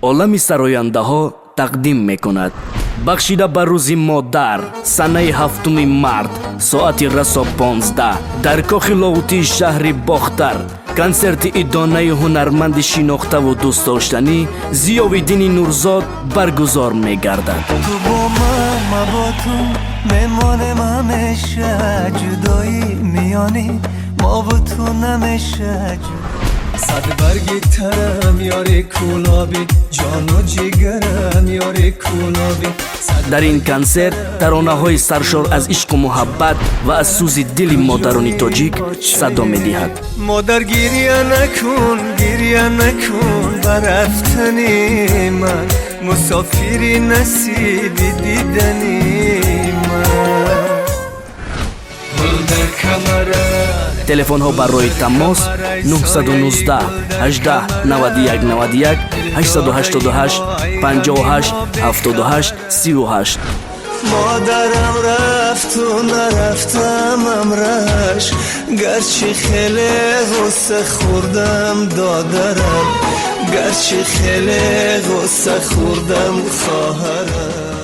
Олами сарояндаҳо тақдим мекунад: бахшида ба Рӯзи модар, санаи 7 март, соати расо 15 дар Кохи Лоҳутии шаҳри Бохтар консерти идонаи ҳунарманди шинохтаву дӯстдоштанӣ Зиёвиддини Нурзод баргузор мегардад. Ту бо ман, ма бо ту мемонем ҳамеша, ҷудоӣ миёни мову ту намеша. Сад барги тарам, ёри кӯлобӣ, ҷону ҷигарам, ёри кӯлобӣ. Дар ин консерт таронаҳои саршор аз ишқу муҳаббат ва аз сӯзи дили модарони тоҷик садо медиҳад. Модар, гиря накун, гиря накун ба рафтани ман, мусофири насиби дидани ман. Гул дар камара. Телефонҳо барои тамос: 919 18 91 91, 888 58 78 38. Модарам рафту нарафтам амраш, гарчи хеле ғусса хӯрдам, додарам, гарчи хеле ғусса хӯрдам, хоҳарам.